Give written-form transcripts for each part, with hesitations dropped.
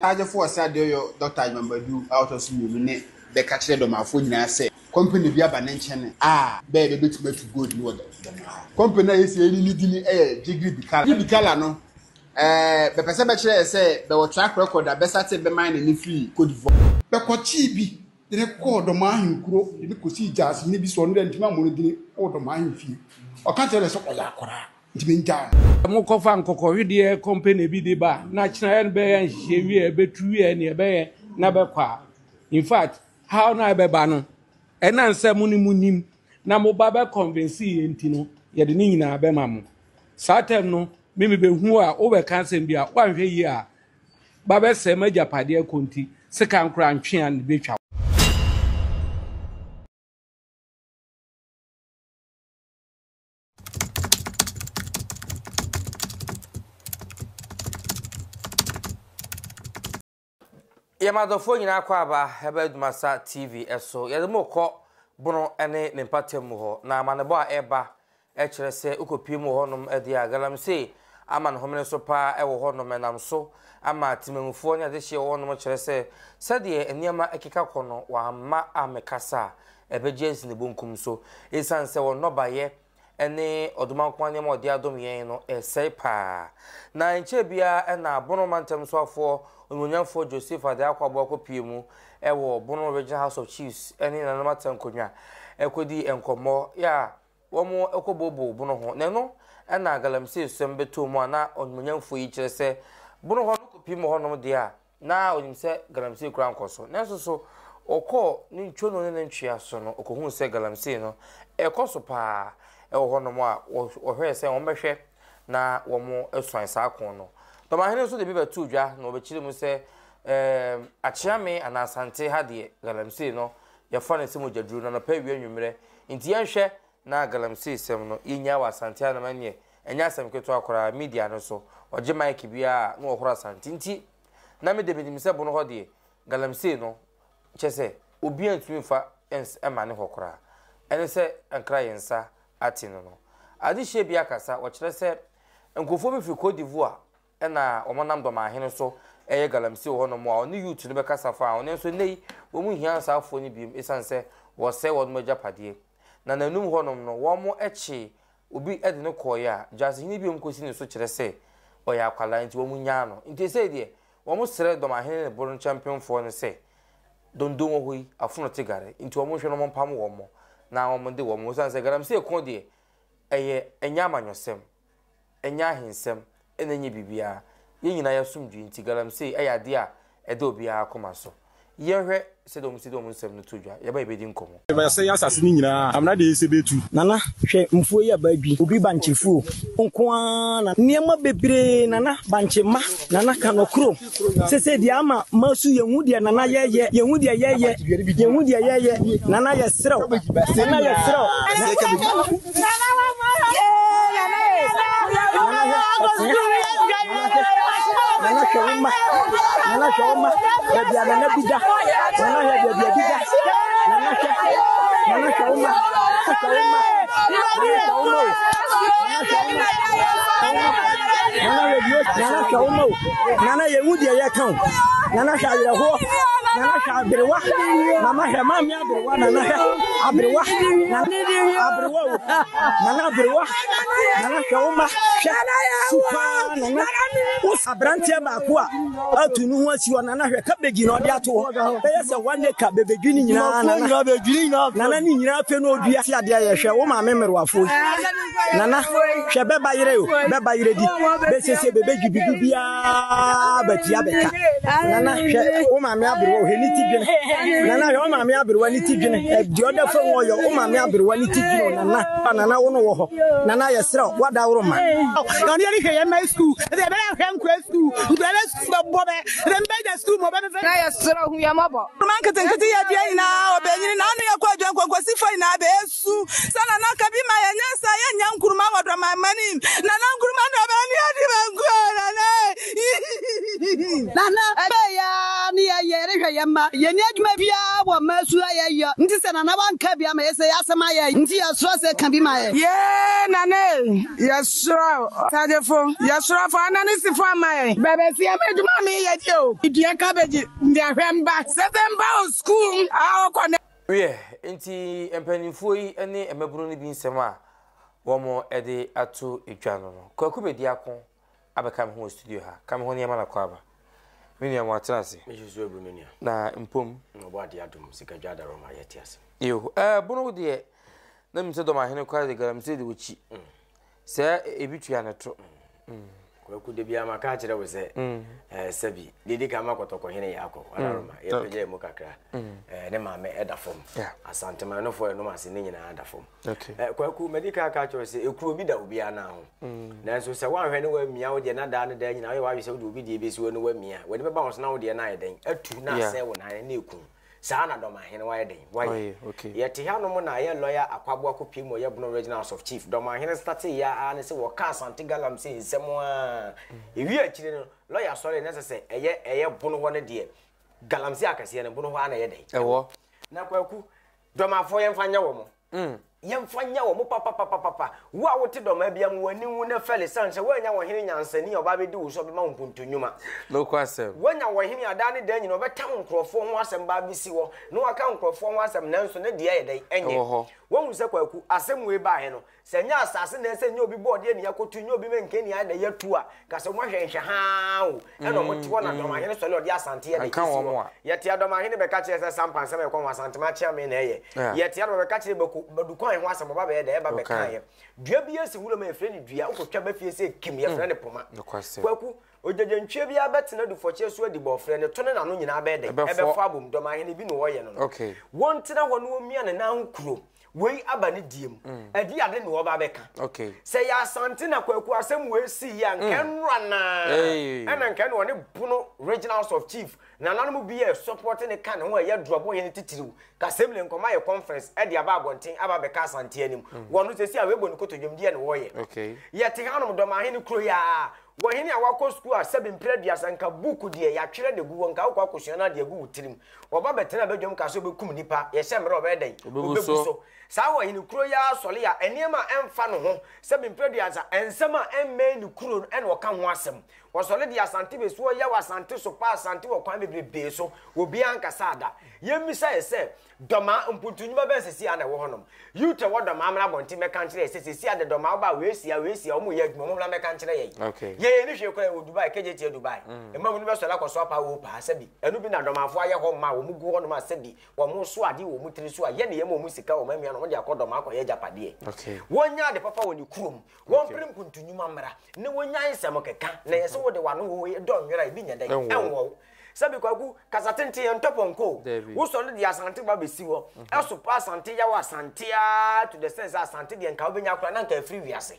Agyefo Ɔsradeɔyɔ Dɔkta Agyeman Badu a ɔtɔ so mienu ne bɛka kyerɛɛ Dɔmafoɔ nyinaa sɛ kɔmpene bi aba ne nkyɛne a bɛyɛ bɛbɛtumi atu gold no wɔ Dɔmaa ha. Kɔmpene a yɛsi ɛni ne dini yɛ Jigri Bikala. Jigri Bikala no, bɛpɛ sɛ bɛkyerɛ yɛ sɛ bɛwɔ track record a bɛsate bɛman n'ani firi Cote d'Ivoire. Bɛkɔkyee bi de no kɔɔ Dɔmaa ahenkuro de no kɔsii gyaasehene bi sɛ ɔno deɛ ntumi ammɔ no dini wɔ Dɔmaa ahemfie. Ɔka kyerɛɛ no sɛ ɔyɛ akwadaa nti mengyaa no. Mokɔfa nkɔkɔhwedeɛ company bi de ba na kyena yɛn bɛyɛ nhyehyɛ wie a ɛbɛtu wie a nea ɛbɛyɛ na bɛkɔ a, in fact how na ɛbɛba no ɛnam sɛ mo ne mo nim na mo ba bɛ convince yɛn nti no yɛde ne nyinaa bɛma mo. Saa term no me mebɛhu a wobɛka asɛm bi a woanhwɛ yie a ba bɛsɛe m'agyapadeɛ kɔ nti sekan koraa ntwea ne bɛtwa. Yɛn adɔfoɔ nyinaa kɔ aba ɛbɛ Adwumasa TV so. Yɛde mo kɔ Bono ne ne mpatam mu hɔ. Na amanebɔ a ɛreba kyerɛ sɛ wokɔpue mu wɔ hɔnom deɛ a, galamsey ama ne homene so paa wɔ hɔnom. Ɛnam so ama temanmufoɔ ne adehyeɛ wɔ hɔnom kyerɛ sɛ sɛdeɛ nneɛma keka kɔ no, wɔamma ammɛkasa a, ɛbɛgye asi ne bonkum so. Esiane sɛ wɔn nnɔbaeɛ ne ɔdomankoma nneɛma a ɔde adom yɛn no resɛe paa. Na ɛnkyɛɛ biara na Bono mantam soafoɔ Onimuonyamfoɔ Joseph Adeako Aboah kɔpuee mu wɔ Bono Regional House of Chiefs ne Nananom Atenankonnwa kɔdii nkɔmmɔ yɛ a wɔkɔbooboo Bono ho. Na ɛno na galamsey sɛm bɛtɔɔ mu a na Onimuonyamfoɔ yi kyerɛ sɛ Bono hɔ no kɔpie mu hɔnom deɛ a Na onim sɛ galamsey koraa nkɔ so. Nanso so ɔkɔɔ ne ntwonoo ne ne ntwea so no, okohuu sɛ galamsey no rekɔ so paa wɔ hɔnom a wɔhwɛɛ sɛ wɔbɛhwɛ na wɔasuan saa ko no. Dɔmahene nso de bi bɛtoo dwa na wɔbɛkyerɛ mu sɛ ɛɛ Akyeame anaa Asante ha deɛ galamsey no yɛfa no sɛ mogyaduro no anɔpa awia anwummerɛ nti yɛnhwɛ na galamsey sɛm no yɛnyaa wɔ Asante hanom ɛneɛ Ɛnyɛ asɛm ketewa koraa, media no so, ɔgye mic biara a na ɔhoro Asante nti na me de menim sɛ bono hɔ deɛ galamsey no kyɛ sɛ obiara ntumi mfa ens ɛma ne hɔ koraa. Ɛne sɛ nkra yɛn nsa ate no no. Adehyeɛ bi akasa, ɔkyerɛ sɛ nkurɔfoɔ bi firi Cote d'Ivoire ɛna wɔn nam Dɔmahene so ɛyɛ galamsey wɔ hɔnom a ɔne youth no bɛkasa fa ho nanso nnɛ yi wɔn nhia saa afoɔ no biom ɛsiane sɛ wɔsɛe wɔn agyapadeɛ. Na n'anum hɔnom no wɔn kyee Obi de no kɔeɛ a, Gyasehene bio kɔsi ne so kyerɛ sɛ ɔyɛ akwadaa nti wɔnnyaa no. Nti seesei deɛ, wɔsrɛ Dɔmahene ne Boro nkyɛmpemfoɔ no sɛ, Dondon wɔ hɔ yi, afono te gare, nti wɔnhwɛ na wɔmpam wɔn na wɔde wɔn, ɛsiane sɛ galamsey ko deɛ, ɛyɛ ɛnyɛ amanyɔsɛm, ɛnyɛ ahensɛm, ɛna ɛnyɛ biribiara. Yɛn nyinaa yɛn asomdwoeɛ nti, galamsey yɛ adeɛ a ɛda obiara akoma so. Yɛnhwɛ sɛdeɛ wɔsi de wɔn nsɛm no to dwa. Yɛba yɛbɛdi nkɔmmɔ. Yɛbɛsɛe yɛn asase no nyinaa. Amena deɛ yɛsɛ bɛtu. Nana hwɛ mfuo yi aba adwi obi bankye fuo nko ara na nneɛma bebree nana bankye mma nana ka nɔkoro sese deɛ ama masu yɛhu deɛ nana yɛyɛ yɛhu deɛ yɛyɛ yɛhu deɛ yɛyɛ nana yɛserɛw nana yɛserɛw. Nana hwɛ wo mma. Nana hwɛ wo mma. Baabi a nana bi da. Nana hwɛ baabi a bi da. Nana hwɛ. Nana hwɛ wo mma. Hwɛ wo mma. Nana hwɛ wo mma o. Nana hwɛ wo mma. Nana hwɛ bi o. Nana hwɛ wo mma o. Nana yɛn hu deɛ yɛka o. Nana hwɛ awerɛhoɔ. Nana hwɛ aberewa. Mama hwɛ maame aberewa. Nana hwɛ aberewa. Nana aberewa o. Nana aberewa. Nana hwɛ wo mma. Hwɛ su paa nana. Wo aberanteɛ baako a atu ne ho asi hɔ nana hwɛ cabbage na ɔde ato hɔ. Bɛyɛ sɛ one acre bebedwi ne nyinaa nana. Nana ne nyinaa fɛ no odua. Si adeɛ yɛ hwɛ wo maame mmerewafo yi. Nana hwɛ bɛba yere o bɛba yere di. Bɛsese bebedwi bibi biara batua bɛka. Nana hwɛ wo maame aberewa hwɛ ne ti dwene. Nana hwɛ wo maame aberewa ne ti dwene. Deɛ ɔda fam hɔ yɛ wo maame aberewa ne ti dwene o nana. Nana wo no wɔ hɔ. Nana yɛsrɛ wo wadaworo ma. Na ɔne yɛne hwɛ yɛn mma sukuu ɛsɛ yɛbɛyɛ ahwɛ nkura sukuu nkura bɛ sukuu bɛbɔ bɛ ɛsɛ mbɛ gya sukuu mu ɔbɛ fɛfɛ. Na yɛsrɛ hu yɛn mmɔbɔ. Nkuruma nketenkete yɛ dua nyinaa ɔbɛnyini na ano yɛkɔ adwa nkonkosi fo nyinaa bɛsu sɛ nana ka bi ma yɛnyɛ sa yɛnyɛ nkuruma wɔ dɔman manim nana nkuruma na ɔbɛni adi banku nana Nana ɛbɛyɛ ne yɛyɛ yɛrehwɛ yɛn. yɛ mma. Yɛnni adwuma biara wɔ mmaa su a yɛyɔ nti sɛ Nana wanka bi ama yɛ sɛ yɛ asɛm ayɛ nti yɛsrɛ sɛ ka bi ma yɛ. Yee Nana ei yɛsrɛ wo Ɔsagyefo yɛsrɛ fa ananisifo ama yɛn. Bɛbɛsi ama adwuma a meyɛ deɛ o. Medua cabbage de ahwɛ mba sɛ sɛ mba wɔ sukuu a wɔkɔ ne. Wiɛ, enti mpanimfoɔ yi ne mmabunu no bi nsɛm a wɔde ato dwa no no, Kwaku Bediako abɛka me ho wɔ studio ha. Ka me ho nneɛma na kɔ aba. Me nua mo atena ase. Me susu abu me nua. Na mpom. Na ɔbɔ adeɛ adom sika dwa adaroma yɛte ase. Yo, ɛɛ bono deɛ na mi sɛ dɔm ahene koraa de galamsey de wɔkyi. Sɛ ebi tua ne to. Kwaku da biara maka akyerɛ wo sɛ ɛɛ sɛbi deɛ di kan ma kɔtɔkɔ hene yɛ akɔ adaroma yɛpɛgya mu kakra ɛɛ ne maame ɛda fam. Asantema ɛnofoɔ ɛnom ase ne nyinaa da fam. Eh, Kwaku, madi kan aka akyerɛ wo sɛ ekuro bi da obiara nan ho. Nanso sɛ woanhwɛ ne woamia wo deɛ na daa ne daa nyinaa woyɛ w'adwene sɛ wode obi deɛ bɛsi hɔ na woamia. W'ani bɛba wo so na wo deɛ no ayɛ dɛn? Atu na asɛe wo nan na eku wo. Saa na Dɔmahene wayɛ dɛn? Wayɛ. Yɛte hanom na yɛ lɔya Akwaboa kɔpie mu ɔyɛ Bono Regional House of Chief. Dɔmahene startee yɛ ara ne sɛ wɔka Asante Galamsey nsɛm ara. Ewie akyire no, lɔya sɔree na ɛsɛ sɛ ɛyɛ ɛyɛ Bono hɔ no deɛ, Galamsey akɛseɛ no, Bono hɔ ara na ɛyɛ dɛn? Ɛwɔ. Na Kwaku, Dɔmafoɔ yɛmfa nyɛ wɔn. Yɛmfa nyɛ wɔn papapapapa. Wo a wote dɔmaa bia mu w'ani nwu na fɛle sane sɛ woannya ɔhene nyansani a ɔba abɛdi wo so ɔbɛma wo mpuntu nnwuma. Nokwasɛm. Woanya ɔhene a daa ne daa nyina ɔbɛtam nkurɔfoɔ ho asɛm ba abɛsi hɔ na waka nkurɔfoɔ ho asɛm nanso ne deɛ yɛ dɛn? Ɛnyɛ. Ɛwɔ hɔ. Woahu sɛ Kwaku, asɛm wei baeɛ no, Sɛ ɛnyɛ asase na ɛsɛ nyɛ obi bɔɔdeɛ ne yɛakɔtu nyɛ obi mɛnkɛ ne ayɛ dɛ yɛatu a ka sɛ wɔahwɛ nhwɛ haa o ɛna wɔn te hɔ na dɔmahene sɔre ɔde asante yɛ de ɛsi hɔ yɛte adɔmahene bɛka kyerɛ sɛ sampa nsɛm ɛkɔ ho asantema akyeame na ɛyɛ yɛte adɔma bɛka kyerɛ bɛko bɛdukwan ho asɛm ɔba bɛyɛ dɛ ɛba bɛka yɛ dua bi esi wura mu yɛfrɛ ne dua wokɔtwa bɛfie sɛ kim yɛfrɛ ne poma kwaku ogyegyentwie biara bɛtena dufɔkyeɛ so adi bɔɔfrɛ ne to ne n'ano nyinaa bɛyɛ dɛ ɛbɛfɔ abom dɔmahene bi na ɔyɛ no no wɔntena hɔ na wɔmmia ne nan ho kuro Wei aba ne die mu. Ɛde ade na ɔba abɛka. Sɛ yɛ Asante na Kwaku asɛm wei sii yi a, nka ɛnora naa. Ɛna nka ɛna ɔne Bono Regional House of Chief nananom bi yɛ support ne ka ne ho a ɛyɛ Durobo hene titiriw. Kasemle nkɔma yɛ conference ɛde aba abɔnten aba abɛka Asante anim. Wɔno sɛsi a wei bɔ ne kotodwom deɛ na wɔyɛ. Yɛte hanom Dɔmahene kuro yi ara. Wɔhene a wakɔ sukuu a sɛbi mpere aduasa nka book deɛ yɛatwerɛ de gu hɔ nka wokɔ akɔsua no ade agu wo tirim. Wɔba bɛtena badwam ka sɛ ɔbɛkum nnipa, yɛhyɛ mmara a ɔbɛyɛ dɛn? Ɔbɛbu so. Saa ɔhene kuro yi ara sɔre a, nneɛma a ɛmfa ne ho, sɛ mprɛ aduasa, nsɛm a ɛmmɛn ne kuro no ɛna ɔka ho asɛm. Wɔsɔre de Asante bɛsi hɔ, yaw Asante, sopa Asante wɔ kwan bebrebee so, obiara nkasaa da. Yɛmmisa yɛ sɛ, Dɔmaa, mpuntu nnwuma bɛn seesei ara na ɛwɔ hɔnom? Youth a ɛwɔ Dɔmaa mmra abɔnten mmɛka nkyerɛ yɛn sɛ seesei ara de Dɔmaa woba a wei si ha, wei si ha, wɔn reyɛ adwuma, wɔn mmra mmɛka nkyerɛ yɛn. Yɛn yɛnni hwee koraa, yɛwɔ Dubai, KJT Dubai. Mmabunu bɛsɔre akɔ so apa oo paa, sɛbi ɛno bi na Dɔmaafoɔ ayɛ hɔ ma a wɔn gu hɔnom a sɛbi wɔn so adeɛ wɔ wɔn tiri so a yɛn na yɛma wɔn sika wɔn amia no wɔn de akɔ Dɔmaa akɔyɛ agyapadeɛ. Wɔnyɛ ade papa wɔ ne kurom, wɔmpere mpuntu nnwuma mmra, na wɔnyae nsɛm keka, na yɛse wode w'ano oo dɔ nwera a ebi nyɛ dɛn? Ɛnwɔ wo. Sɛbi Kwaku, kasa tenten yɛntɔ pɔnkɔ o. Wo sɔre de Asante ba bɛsi hɔ. Ɛso pa Asante yaw Asante aa to the sense sɛ Asante deɛ nka wobɛnya koraa na nka afiri wiase.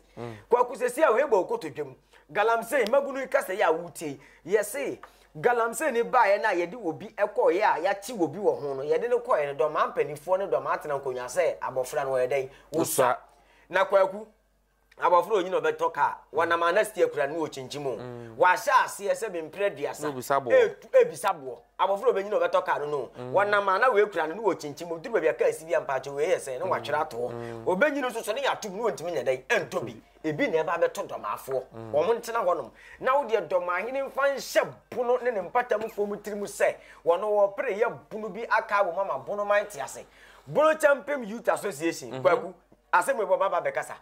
Kwaku sɛsi a wei bɔ wo kotodwe mu. Galamsey, mmabunu yi kasa yi a woretie yi, yɛse Galamsey no baeɛ no a yɛde obi kɔeɛ a yɛakye obi wɔ ho no, yɛde no kɔeɛ no Dɔmaa mpaninfoɔ ne Dɔmaa tena nkonnwa sɛ abɔfra no ɔyɛ dɛn? Ɔsua. Na Kwaku, Abɔfra onyin a ɔbɛtɔ kaa, wɔnam a na steer kura no wɔkyinkyim o. Wɔahyɛ aseɛ sɛ mprɛ aduasa ɛrebisa boɔ. Abɔfra ɔbɛnyin a ɔbɛtɔ kaa no no, wɔnam a na wei kura no na wɔkyinkyim. Ɔduru baabi a kaa si bi a mpakyɛ wei yɛ sɛn na wɔatwerɛ ato hɔ. Ɔbɛnyin nso so ne yɛatom na ɔntumi nyɛ dɛn ɛntɔ bi. Ebi na ɛba abɛto dɔmaafoɔ. Wɔn ntena hɔnom. Na wo deɛ dɔmaahene mfa nhyɛ bono ne ne mpatamufoɔ mu tirim sɛ wɔn wɔpere yɛ bono bi aka abom ama bonoman te ase. Bono Kyɛmpem Youth Association, Kwaku, Asɛm wei bɔ ba bɛkasa.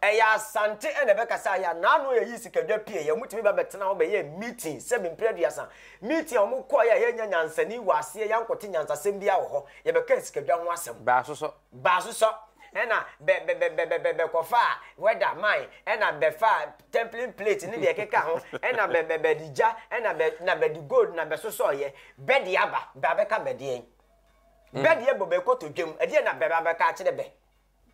Ɛyɛ Asante ɛna ɛbɛkasa yɛ a naano yɛ yi sikadwa pie yɛ wɔn tumi ba bɛtena hɔ bɛyɛ meeting sɛ mpere aduasa meeting a wɔn kɔɔ yɛ a yɛnya nyansani wɔ aseɛ yɛankɔte nyansasɛm biara wɔ hɔ yɛbɛka sikadwa ho asɛm. Baasosɔ. Baasosɔ ɛna bɛ bɛ bɛ bɛ bɛ bɛkɔfa weather man ɛna bɛfa templing plate ne deɛ ɛkeka ho ɛna bɛ bɛ bɛde gya ɛna bɛ na bɛde gold na bɛsosɔ yɛ bɛde aba bɛ abɛka bɛdeɛn. Bɛ deɛ bɔ bɛ kotodwe mu ɛdeɛ na bɛ abɛka akyerɛ bɛ.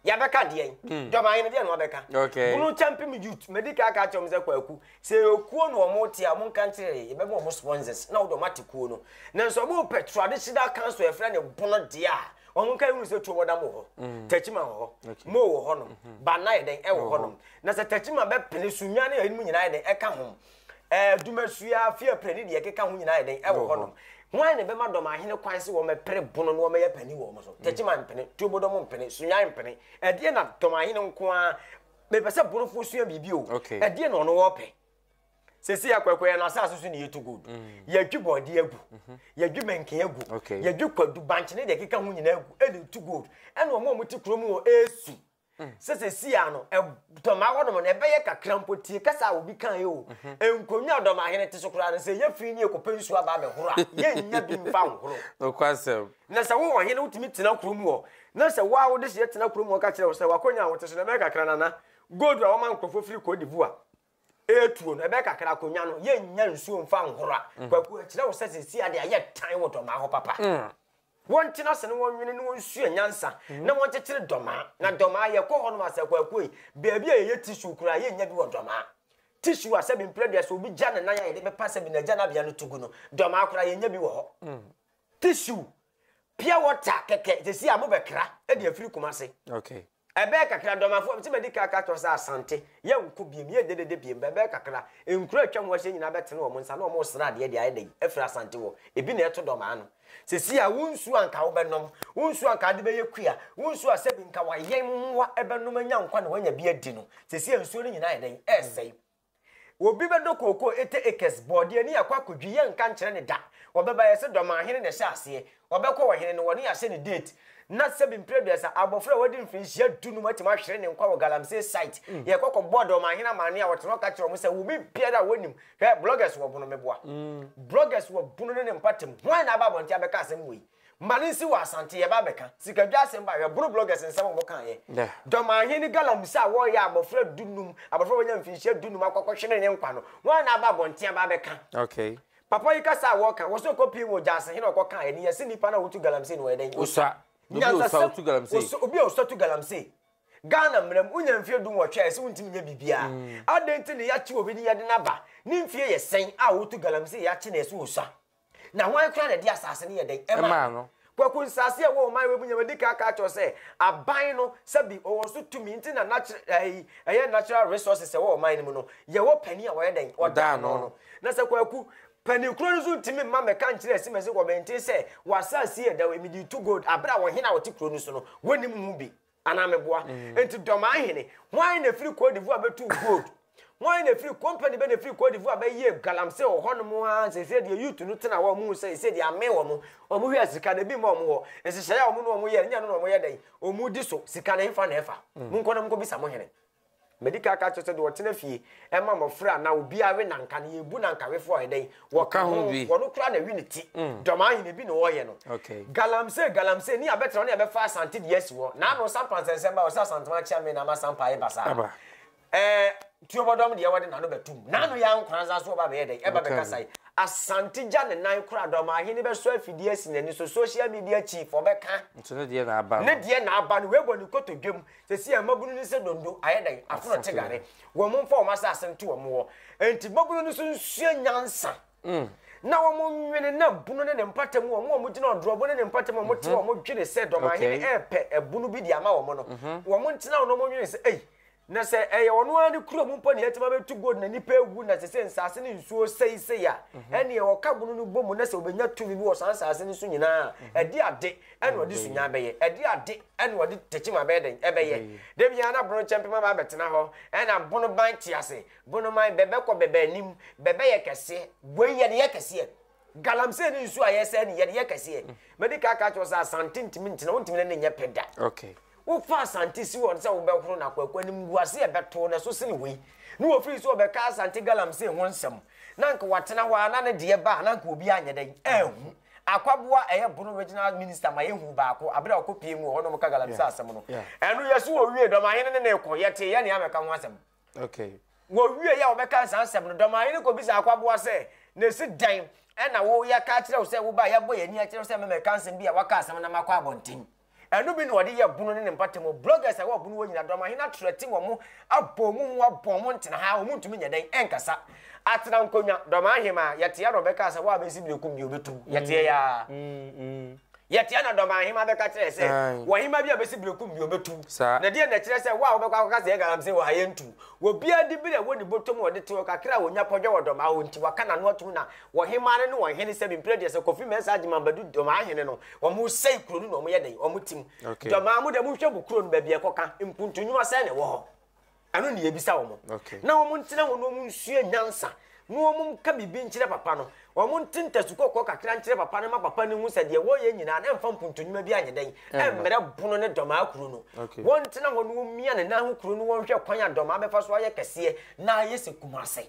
Yɛabɛka deɛn? Hmm. Dɔmahene deɛ na wabɛka. Okay. Bunu Kyɛmpem youth, madi ka aka akyerɛ wɔn sɛ kwaku, sɛ ɛyɛ kuo na wɔn te a, wɔn nka nkyerɛ yɛ, yɛbɛma wɔn sponsors na wɔde wɔn ate kuo no. Nanso wɔn pɛ traditional council yɛfrɛ no bono deɛ a, wɔn nka ehunu sɛ tuo wɔdam wɔ hɔ, hmm. Tachima wɔ hɔ, Mo wɔ hɔ nom, mm-hmm. Banna yɛ dɛn ɛwɔ hɔ nom. Na sɛ Tachima bɛpene Sunya ne ɛyinom nyinaa yɛ dɛn ɛka ho. Ɛɛ Dumasua, Fiapre ne deɛ ɛkeka ho nyinaa yɛ dɛn? Ɛwɔ hɔnom. Hwan na ɛbɛma Dɔmahene kwan sɛ wɔmmɛpere Bono na wɔmmɛyɛ panin wɔ wɔn so? Techiman mpene, Tuobodɔm mpene, Sunyani mpene. Ɛdeɛn na Dɔmahene nko ara, mepɛ sɛ Bonofoɔ sua biribi o. Ɛdeɛn na ɔno ɔrepɛ? Seesei Akwakwa yɛn asase so na yɛtu gold. Yɛdwe bɔɔdeɛ agu, yɛdwe mɛnken agu, yɛdwe kwadu, bankye ne deɛ ɛkeka ho nyinaa agu ɛna ɛtu gold. Ɛna wɔn a wɔte kurom hɔ ɛresu. Sɛ seesei ara no, dɔmaa hɔnom no, ɛbɛyɛ kakra mpo, tie kasa a obi kaeɛ o, nkonnwa a dɔmahene te so koraa no, sɛ ɛyɛ fi ne yɛkɔpɛ nsuo aba abɛhoro a, yɛnnya bi mfa nhoro. Nokwasɛm. Na sɛ wo ɔhene wotumi tena kurom hɔ, na sɛ wo a wode hyeɛ tena kurom hɔ ka kyerɛ wo sɛ w'akonnwa a wote so no, ɛbɛyɛ kakra nana, gold a wɔma nkurɔfoɔ firi Cote d'Ivoire ɛretuo no, ɛbɛyɛ kakra akonnwa no, yɛnnya nsuo mfa nhoro a, Kwaku, ɛkyerɛ wo sɛ seesei adeɛ ayɛ tan wɔ dɔmaa hɔ papa. Wɔntena ase na wɔnwene na wɔnsua nyansa na wɔnkyekyere dɔmaa. Na dɔmaa, yɛkɔ hɔnom a, sɛ Kwaku ei, baabi a yɛyɛ tissue koraa, yɛnnya bi wɔ dɔmaa. Tissue a sɛbi mprɛ dua sɛ obi gya ne nan a yɛde bɛpa sɛbi n'agyanabea no to gu no, dɔmaa koraa yɛnnya bi wɔ hɔ. Tissue, pure water kɛkɛ, seesei a mobɛkra de afiri Kumase. Okay. Ɛbɛyɛ kakra, Dɔmafoɔ, sɛ madi kan aka akyerɛ wo sɛ Asante, yɛnko biom, yɛnyɛ dede biom, bɛbɛyɛ kakra, nkuro a atwa ho ahyia nyinaa bɛtene wɔn nsa na wɔn resra adeɛ de ayɛ dɛn afiri Asante hɔ, ebi na ɛto Dɔmaa no. Seesei a, wo nsuo a nka wobɛnom, wo nsuo a nka wode bɛyɛ kua, wo nsuo a sɛbi nka wayɛn mmoa bɛnom anya nkwa na wɔanya bi adi no, seesei a nsuo no nyinaa ayɛ dɛn? Ɛresɛe. Obi bɛdɔ kookoo 80 acres bɔɔdeɛ ne yɛakɔ akɔdwi yɛnka nkyerɛ no da ɔbɛba yɛse Dɔmahene na ɛhyɛ aseɛ ɔbɛkɔ ɔhene no wɔne yɛahyɛ no date na sɛbi mprɛ aduasa abɔfra a wadi mfirinhyia dunum atumi ahwere ne nkwa wɔ galamsey site yɛkɔ kɔbɔɔ Dɔmahene amaneɛ a ɔtena hɔ ka kyerɛ wɔn sɛ obi biara a wɔnim hwɛ bloggers wɔ bono meboa bloggers wɔ bono ne ne mpatam hwan na aba abɔnten abɛka asɛm wei Ma no nsi wɔ Asante yɛba abɛka sikadwa asɛm ba hwɛ boro bloggers nsɛm a wɔn kaeɛ. Dɔmahene ne galamsey a wɔreyɛ a abɔfra dunum abɔfra wɔnya mfinhyia dunum akɔ akɔhwere ne nkwa no wɔn na aba abɔnten aba abɛka. Okay. Papa yi kasa a wɔka wɔ so kɔ pii wɔ Gyaase hene ɔkɔ kaeɛ no yɛse nipa no a wotu galamsey no wɔyɛ dɛn? Osua. Obi a osua otu galamsey. Obi a osua tu galamsey. Ghana mmara mu wonya mfie dunwɔtwe a yɛse wontumi nyɛ biribiara. Adɛn nti na yɛakye obi ne yɛde no aba ne mfie yɛ sɛn a wotu galamsey yɛakye no yɛse osua. Na hwan koraa na ɛde asase no yɛ dɛn? Ɛmaa no. Kwaku, nsase a ɛwɔ ɔman wei mu nyinaa, madi kan aka akyerɛ wo sɛ, aban no, sɛbi, ɔwɔ so tumi, nti na natural, ɛyi, ɛyɛ natural resources ɛwɔ ɔman no mu no, yɛwɔ panin a ɔyɛ dɛn? Ɔda ano no. Na sɛ Kwaku, panin koro no nso ntumi mma mmɛka nkyerɛ Asimasi Kɔmɛnten sɛ, w'asase yi ɛda hɔ yi, mede retu gold, abere a ɔhene a ɔte kuro no so no, wɔnnim ho bi. Anaa meboa? Enti Dɔmahene, hwan na ɛfiri Cote d'Ivoire bɛtuu gold? Hwan na ɛfiri, company bɛ na ɛfiri Cote d'Ivoire bɛyɛɛ galamsey wɔ hɔnom ara seesei deɛ youth no tena hɔ a wɔhu sɛ seesei deɛ amee wɔn, wɔn hwɛ a sika no ebi mma wɔn hɔ. Nhyehyɛeɛ a wɔn ne wɔn yɛɛ no, nyɛ ɛno na wɔyɛ dɛn? Wɔn di so. Sika no ɛhefa na ɛfa? Monkɔ na monkɔbisa mo hene. Madi kan aka akyerɛ sɛ deɛ ɔtena fie ma mmɔfra anaa obiara we nanka no, yɛbu nankawefoɔ a ɛdɛn? Wɔka ho. Wɔno koraa na ɛwe ne ti. Dɔm ahene bi na ɔreyɛ no. Galamsey, galamsey, ne yɛabɛtena hɔ ne yɛabɛfa Asante deɛ asi hɔ. N'ano sampa nsɛnsɛm ba, ɔsɛ Asantema akyea me na ama sampa ayɛ basaa. Ɛɛ, Tuobɔdɔm deɛ wɔde n'ano bɛtom. N'ano yɛ ankoransa so ɔba bɛyɛ dɛn? Ɛba bɛkasa yi. Asante gya ne nan koraa, dɔm ahene bɛsɔ afidie asi n'ani so. Social media chief, ɔbɛka. Nso ne deɛ na aba no. Ne deɛ na aba no, wei bɔ ne kotodwam. Seesei a mmabunu no sɛ donno ayɛ dɛn? Afono te gare. Wɔn mfa wɔn asase nto wɔn hɔ. Enti mmabunu no nso nsua nyansa. Na wɔn nwene na bunu ne ne mpata mu, wɔn a wɔgyina ɔdorɔbo ne ne mpata mu a wɔte hɔ, wɔdwene sɛ dɔmahene repɛ abunu bi de ama wɔn no, wɔn ntena hɔ na wɔnwene sɛ, Ei, na sɛ ɛyɛ ɔno ara ne kurom mpo na yɛatumi abɛtu gold na nnipa awu na sɛ sɛ nsase ne nsuo sɛe sei a, ɛnneɛ ɔka bunu no bɔ mu na sɛ ɔbɛnya tumi bi wɔ saa nsase no so nyinaa a, ɛde ade ɛna ɔde sunya bɛyɛ, ɛde ade ɛna ɔde tekyima bɛyɛ dɛn ɛbɛyɛ. Da biara na bono kyɛmpem aba abɛtena hɔ, ɛna bono ban te ase, bono man bɛbɛkɔ bɛbɛ anim, bɛbɛyɛ kɛseɛ, wei yɛde yɛ kɛseɛ. Galamsey ne nsuo a yɛsɛe no yɛde yɛ kɛseɛ. Madi kan aka akyerɛ wo sɛ Asante ntumi ntena, wontumi ne no nyɛ pɛ da. Okay. Wofa Asante si hɔ sɛ wobɛhoro no akwaku animguase a ɛbɛto no ɛso sene wei. Ne wɔfiri sɛ wɔbɛka Asante galamsey ho nsɛm na anka watena hɔ ara na ne deɛ ba a na anka obiara anyɛ dɛn anhu. Akwaboa a ɛyɛ Bono Regional Minister ma yɛhuu baako abere a ɔkɔ pie mu wɔ hɔ na wɔka galamsey asɛm no. Ɛno yɛse wɔwie Dɔmahene ne ne rekɔ yɛtee yɛ nea mɛka ho asɛm. Okay. Wɔwie yɛ a wɔbɛka saa nsɛm no Dɔmahene kɔbisa Akwaboa sɛ na ɛsi dɛn ɛna wo yɛka akyerɛ wo sɛ woba yɛabɔ yɛn ani akyerɛ wo sɛ mɛmɛka nsɛm bi a waka asɛm na makɔ abɔnten. Ɛno bi na wɔde yɛ bunu ne ne mpɔtam hɔ. Bloggers a ɛwɔ bunu hɔ nyinaa, Dɔmahene atrɛte wɔn, abɔ wɔn hu, abɔ wɔn ntena ha, wɔn ntumi nyɛ dɛn ɛnkasa. Atena nkonnwa, Dɔmahemaa, yɛteɛ na ɔbɛka sɛ wo a bɛsi berekum deɛ ɔbɛtu, yɛteɛ yaa. Yɛteɛ na Dɔmahema bɛka kyerɛ sɛ, Wɔ hema bi a bɛsi berekum bi ɔbɛtu. Na deɛ na ɛkyerɛ sɛ wo a wobɛkɔ akɔka sɛ yɛ galamsey wɔ ha yɛntu. Obiara dibere a ɛwɔ ne bɔtɔ mu a ɔde te hɔ kakra a ɔnya kɔdwa wɔ Dɔmaa hɔ nti waka n'ano atom na Ɔhemaa no ne ɔhene sɛbi mprɛ deɛ sɛ Kofi Mensah Agyemang Badu Dɔmaa hene no wɔn sɛe kuro no na wɔn yɛ dɛn wɔn tim. Dɔmaa mo deɛ monhwɛ mo kuro no baabi a ɛkɔka mpuntu nnwuma sɛn na ɛwɔ hɔ. Ɛno ne yɛbisa wɔn. Na wɔn ntena hɔ na wɔn nsua nyansa. Na wɔn nka biribi nkyerɛ papa no. Wɔn nte ntasu kɔkɔɔ kakra nkyerɛ papa no ma papa no hu sɛ deɛ wɔreyɛ nyinaa no ɛmfa mpuntu nnwuma bi anyɛ dɛn ɛmmrɛ bono ne dɔmaa kuro no. Wɔn ntena hɔ na wɔn mia ne nan ho kuro no wɔn hwɛ kwan a dɔmaa bɛfa so ayɛ kɛseɛ na ayɛ sɛ Kumase.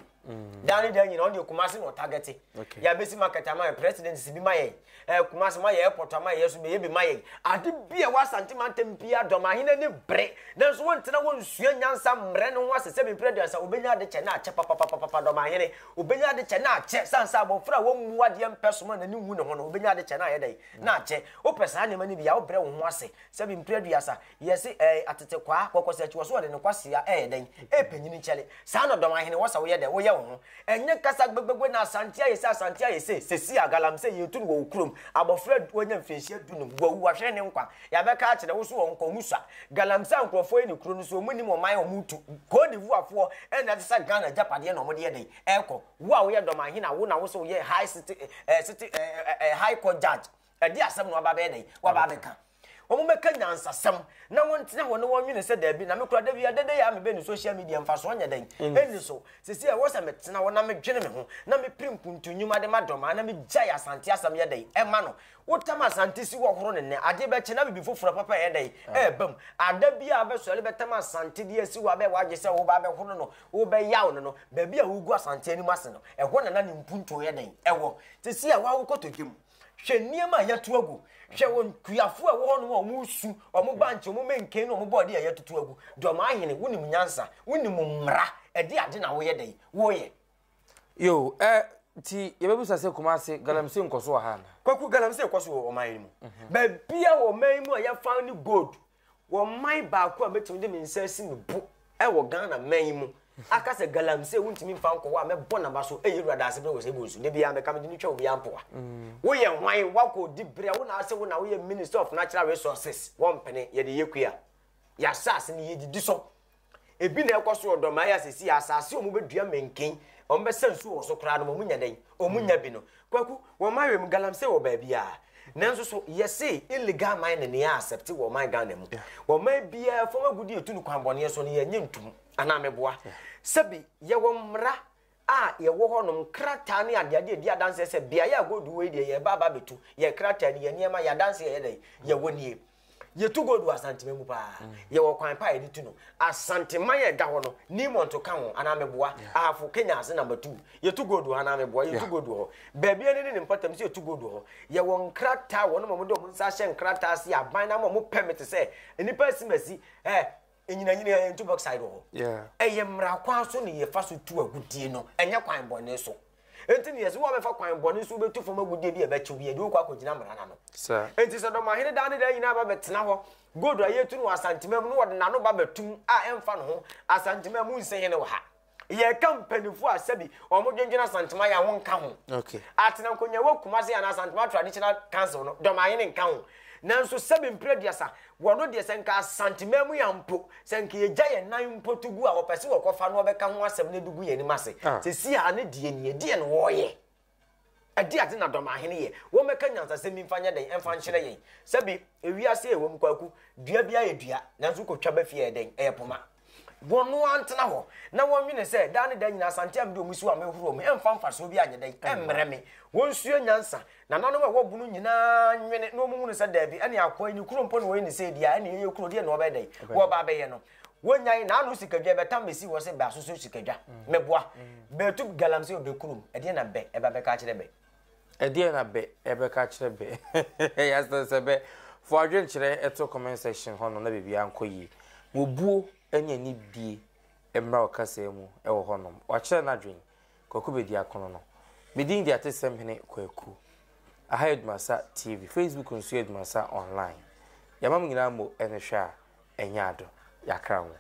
Daa ne daa nyinaa ɔno deɛ Kumase na ɔtagɛte. Yɛabɛsi market ama yɛn, president si bi ma yɛn. Eh, Kumase ma yɛ airport ama yɛ so bɛyɛ bi ma yɛn. Ade bi a ɛwɔ Asante mantam biara Dɔmahene ani bere. Nanso wɔntena hɔ nsua nyansa mmrɛ ne ho ase sɛ mprɛ aduasa obɛnya ade kyɛ na akyɛ papapapapa Dɔmahene obɛnya ade kyɛ na akyɛ sane sɛ abɔfra a wɔmmu adeɛ mpɛ som a n'ani nwu ne ho no obɛnya ade kyɛ na ayɛ dɛn na akyɛ. Wopɛ saa nneɛma no bi a wobrɛ wo ho ase sɛ mprɛ aduasa Yɛse ɛɛ atetekwaa, kɔkɔsakyi wɔ so wɔde ne kwasea ɛyɛ dɛn? Ɛɛpanyini kyɛle. Saa na Dɔmahene wɔ sɛ woyɛ dɛn? Woyɛ wo ho. Ɛnyɛ kasa gbɛgbɛgbɛ na Asante ayɛ sei, Asante ayɛ sei. Sɛsi a galamsey yɛretu no wɔ wo kurom. Abɔfra wanya mfirinhyia dunum, wawu, wahwere ne nkwa. Yɛabɛka akyerɛ wo so wɔn nkwa, wɔn sua. Galamsey a nkurɔfoɔ yɛ ne kuro no so, wɔn nnim ɔman a wɔn retu. Cote d'Ivoire foɔ ɛna ɛsesa Ghana agyapadeɛ na wɔde yɛ dɛn? Ɛrekɔ. Wo a woyɛ Dɔmahene a wo na wo sɛ woyɛ high city, ɛɛ city, ɛɛ ɛɛ high court judge. Ɛde asɛm na waba abɛyɛ dɛn? Waba abɛka. Wɔmmɛka nyansasɛm na wɔntena hɔ na wɔnwene sɛ daabi na me koraa da biara dede yɛ a mebɛ ne social media mfasoɔ nyɛ dɛn? Ɛnni so. Seesei ɛwɔ sɛ metena hɔ na medwene me ho na mepere mpuntu nnwuma de ma Dɔmaa na megyae Asante asɛm yɛ dɛn? Ɛma no. Wotam Asante si hɔ horo no nnɛ, adeɛ bɛkye na biribi foforɔ papa ɛyɛ dɛn? Ɛreba mu. Ada biara wobɛsɔre bɛtam Asante de asi hɔ abɛyɛ w'adwene sɛ woreba abɛhoro no, worebɛyaw no no, baabi a woregu Asante anim ase no, ɛhɔ na na ne mpuntuo yɛ dɛn? Ɛwɔ. Seesei a woawo kotodwe mu. Hwɛ nneɛma a yɛato agu. Hwɛ wɔn kuafo a ɛwɔ hɔnom a wɔresu, wɔn bankye, wɔn menken ne wɔn bɔɔde a yɛatoto agu. Dɔmahene, wonim nyansa, wonim mmara, ɛde ade na woyɛ dɛn? Woyɛ. Yo, ɛ nti yɛbɛbisa sɛ Kumasi galamsey nkɔ so wɔ ha anaa? Kwaku, galamsey kɔ so wɔ ɔman yi mu. Baabi a wɔ ɔman yi mu a yɛfa ne gold Wɔ man baako a mɛtumi de me nsa asi me bo wɔ Ghana man yi mu aka sɛ galamsey wontumi mfa nkɔ hɔ a mɛbɔ naba so ɛyɛ wura daase berɛ wɔ sɛ ɛbɔ nsu da biara mɛka mede no twa obiara mpoa mm. Woyɛ hwan wakɔ di berɛ wo na ase wo na woyɛ minister of natural resources wɔmpene yɛde yɛ kua yɛasase no yɛdidi so Ebi na ɛkɔ so wɔ Dɔmaa yi a seesei asase a wɔbɛdua mɛnken, wɔbɛsa nsuo wɔ so koraa no, wɔn nya dɛn? Wɔn nya bi no. Kwaku, wɔn ayɛ mu galamsey wɔ baabiara. Nanso so yɛse illegal mining na yɛ accept wɔ ɔman Ghana mu. Ɔman biara fam agudie etu no kwan bɔneɛ so no yɛnyɛ ntum anaa meboa. Sɛbi yɛwɔ mmara a yɛwɔ hɔnom, krataa ne adeade a ɛdi adanseɛ sɛ beaeɛ a gold wɔ yi deɛ yɛreba aba abɛtu, yɛn krataa ni, yɛn nneɛma, yɛn adanseɛ yɛ dɛn, yɛwɔ nie. Yɛtu gold wɔ Asantema mu paa. Yɛwɔ kwan pa a yɛde tu no. Asanteman a ɛda hɔ no, Newmont ka ho, anaa meboa? Ahafo, Kenya ase number two. Yɛtu gold wɔ hɔ anaa meboa? Yɛtu gold wɔ hɔ. Baabi a ne ne mpɔtam sɛ yɛtu gold wɔ hɔ. Yɛwɔ nkrataa, wɔnom a wɔde wɔn nsa ahyɛ nkrataa ase, aban no ama wɔn permit sɛ nnipa asimasi, eh, Nyinanyina yɛn tu bauxite wɔ hɔ. Ɛyɛ mmara kwan so na yɛfa so tu agudie no, ɛnyɛ kwan bɔne so. Enti ne yɛsɛ wɔbɛfa kwan bɔne so wobɛtu fam agudie bi a ɛbɛkyew bi, yɛde wokɔ akɔgyina mmara no ano. Enti sɛ dɔmahene daa ne daa nyinaa ba bɛtena hɔ, gold a yɛtu no wɔ Asantema mu no wɔde n'ano ba bɛtum a ɛmfa ne ho, Asantema mu nse hene wɔ ha. Yɛka mpanyinfoɔ a sɛbi wɔn dwendwen Asantema yɛ a wɔn nka ho. Okay. Atena nkonya wɔ Kumasi anaa Asantema traditional council no Dɔmahene nka ho. Nanso sɛbi mpere aduasa wɔn deɛ sɛ nka Asantema mu yɛ mpo sɛ nka yɛgya yɛn nan mpo to gu a wɔpɛ sɛ wɔkɔfa no wɔbɛka ho asɛm no de gu yɛn anim ase. Ah. Sɛsi a ne deɛ nie deɛ no wɔyɛ. Ɛde ade na Dɔmahene yɛ. Wɔmmɛka nyansasɛm bi mfa nyɛ dɛn? Mfa nkyerɛ yɛn. Sɛbi, ewiase a yɛwɔ mu, Kwaku, dua biara yɛ dua, nanso wokɔtwa ba fie a ɛyɛ dɛn? Ɛyɛ poma. Wɔn ara ntena hɔ na wɔnnwene sɛ, daa ne daa nyinaa Asante a mede wɔn si hɔ a mehoro wɔn yi, ɛmfa mfasoɔ biara nyɛ dɛn? Ɛmmrɛ me. Wɔnsua nyansa. Nananom a ɛwɔ bunu nyinaa nnwene na wɔnhunu sɛ, daabi, ɛne akoa yi, ne kuro mpo na wɔyɛ no sei deɛ a, ɛne yɛyɛ kuro deɛ na wɔbɛyɛ dɛn? Wɔreba abɛyɛ no. Wonyae n'ano sikadwa ɛbɛtam bɛsi hɔ sɛ bɛ asoso sikadwa. Meboa. Bɛtu galamsey wɔ bɛ kurom. Ɛdeɛn na bɛ ɛba bɛka akyerɛ bɛ? Ɛdeɛn na bɛ ɛbɛka akyerɛ bɛ? Yɛasrɛ sɛ bɛ fo adwenkyerɛ ɛto comment section hɔ nom na biribiara nkɔ yie. Mo buo ne anidie mmra ɔkasaa mu wɔ hɔ nom. Wakyerɛ n'adwen. Kwaku Bediakono no. Me din de Atesɛm Hene Kwaku. Aha yɛ Dumasa TV. Facebook nso yɛ Dumasa Online. Yɛama mo nyinaa mo ne hwɛ a ɛnyɛ ado. Yɛakra mo.